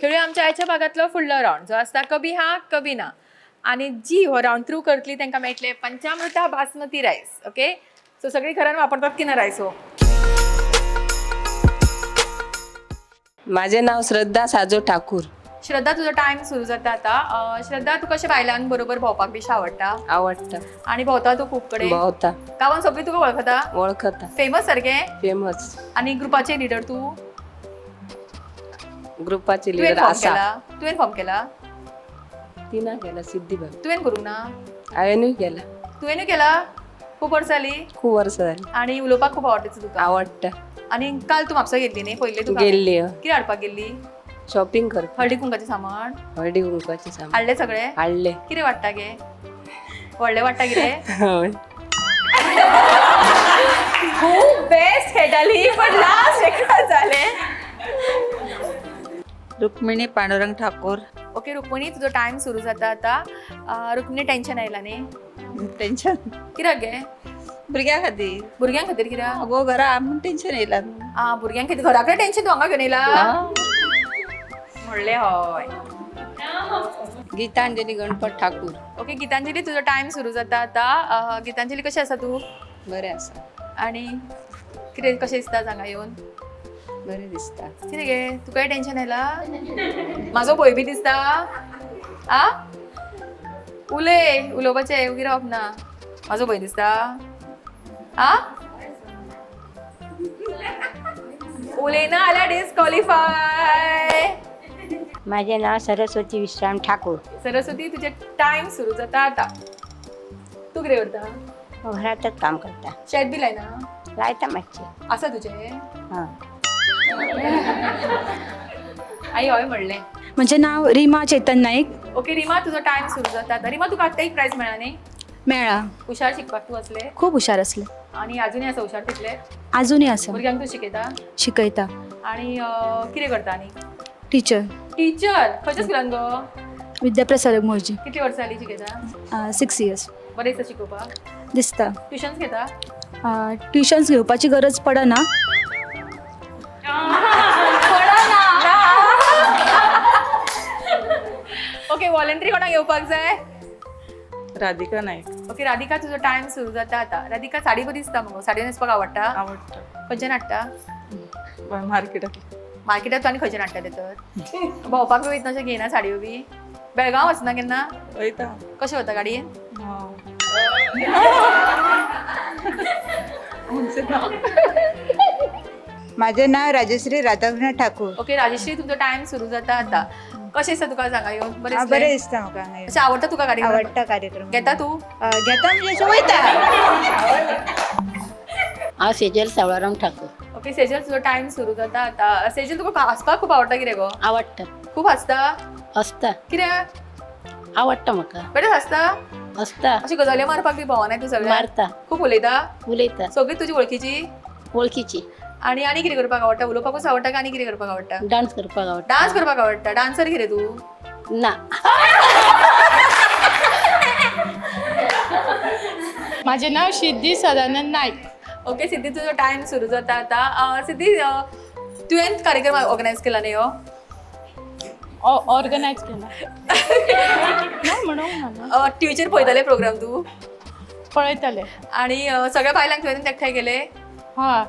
खेळूया आमच्या आयच्या भागातलो फुडलो रावंड जो आसता कभी हा कभी ना. आनी जी हो रावंड थ्रू करतली तांकां मेळटले पंचामृता बासमती रायस. ओके, सो सगळी घरान वापरतात की ना रायस हो? माझे नाव श्रद्धा साजो ठाकूर. श्रद्धा, तुजो टायम सुरू जाता आता. श्रद्धा, तू कशें बायलां बरोबर भोंवपाक बी आवडटा? आवडटा. आनी भोंवता तूं खूब कडेन? भोंवता. गांवान सगळीं तुका वळखता? वळखता. फेमस सारकें? फेमस. आनी ग्रुपाचे लिडर तूं? ग्रुपाची तुवें लिडर फॉर्म आसा. केला? तुवें फॉर्म केला? तिना केला सिद्धी बाब. तुवें करूंक ना? हांवेनूय केला. तुवेंनूय केला? खूब वर्सां जाली? खूब वर्सां जाली. आनी उलोवपाक खूब आवडटा तुका? आवडटा. आनी काल तूं म्हापसा गेल्ली न्ही पयले तुका? गेल्ली. कितें हाडपाक गेल्ली? शॉपिंग करपाक. हळदी कुंकाचें सामान? हळदी कुंकवाचें सामान. हाडलें सगळें? हाडलें. कितें वाडटा गे? व्हडलें वाडटा कितें? हय. खूब बेस्ट खेळटाली पण लास्ट एका जालें. रुक्मिणी पांडुरंग ठाकूर. ओके रुक्मिणी, तुजो टायम सुरू जाता आता. रुक्मिणी, टेन्शन आयला न्ही? टेन्शन. कित्याक गे? भुरग्यां खातीर. भुरग्यां खातीर कित्याक? अगो घरा म्हूण टेन्शन येयला. आ, भुरग्यां खातीर घरा कडेन टेन्शन तूं हांगा घेवन येयला म्हणलें हय. गीतांजली गणपत ठाकूर. ओके गीतांजली, तुजो टायम सुरू जाता आता. गीतांजली, कशें आसा तूं? बरें आसा. आनी कितें कशें दिसता हांगा येवन? बरें दिसता. कितें गे, तुकाय टेन्शन आयला? म्हाजो भंय बी दिसता? आ, उलय, उलोवपाचें उगी रावप ना. म्हाजो भंय दिसता? आ, उलयना जाल्यार डिस्क्वॉलिफाय. माझे नाव सरस्वती विश्राम ठाकूर. सरस्वती, तुजें टायम सुरू जाता आता. तूं कितें करता? घरातच काम करता. शेत बी लायना? लायता मातशें. आसा तुजें? हां. आई हय म्हणलें. म्हजें नाव रीमा चेतन नाईक. ओके रिमा, तुजो टायम सुरू जाता आता. रिमा, तुका आत्तां एक प्रायज मेळ्ळा न्ही? मेळ्ळा. हुशार शिकपाक तूं आसलें? खूब हुशार आसलें. आनी अजुनूय आसा हुशार तितलें? आजुनूय आसा. भुरग्यांक तूं शिकयता? शिकयता. आनी कितें करता आनी? टिचर. टिचर खंयच्या स्कुलान गो? विद्याप्रसारक मोरजी. कितली वर्सां जाली शिकयता? 6 इयर्स. बरें दिसता शिकोवपाक? दिसता. ट्युशन्स घेता? ट्युशन्स घेवपाची गरज पडना. ओके, वॉलंटरी कोणाक येवपाक जाय? राधिका नाईक. ओके राधिका, तुजो टायम सुरू जाता आता. राधिका, साडी बरी दिसता मगो. साडी न्हेसपाक आवडटा? आवडटा. खंयच्यान हाडटा? मार्केटात. मार्केटात. आनी खंयच्यान हाडटा ते तर? भोंवपाक बी वयतना अशें घेयना साडयो बी? बेळगांव वचना केन्ना? वयता. कशें वता, गाडयेन? माझे नाव राजश्री राधाकृष्ण ठाकूर. ओके राजश्री, तुमचो टायम सुरू जाता आता. कशें दिसता तुका सांगा येवन? बरें हा, बरें दिसलें? दिसता म्हाका हांगा येवन. अशें आवडटा तुका कार्यक्रम? आवडटा कार्यक्रम. घेता तूं? घेता म्हणजे अशें वयता. हांव सेजल सावळाराम ठाकूर. ओके सेजल, तुजो टायम सुरू जाता आता. सेजल, तुका हांसपाक खूब आवडटा कितें गो? आवडटा. खूब हांसता? हसता. कित्याक? आवडटा म्हाका. बेठेच हांसता? हसता. अशी गजाल्यो मारपाक बी भोंवनाय तूं सगळ्यांक? मारता. खूब उलयता? उलयता. सगळी तुजी वळखीची? वळखीची. आनी आनी कितें करपाक आवडटा? उलोवपाकूच आवडटा काय आनी कितें करपाक आवडटा? डान्स करपाक आवडटा. डान्स करपाक आवडटा. डान्सर कितें तूं? ना. माझे नाव सिद्धी सदानंद नाईक. ओके सिद्धी, तुजो टायम सुरू जाता आता. सिद्धी, तुवें कार्यक्रम ऑर्गनायज केला न्ही हो? ऑर्गनायज केला ना म्हणूंक ना. टिवीचेर पळयताले प्रोग्राम तूं? पळयताले. आनी सगळ्या बायलांक तुवें एकठांय केले? हय.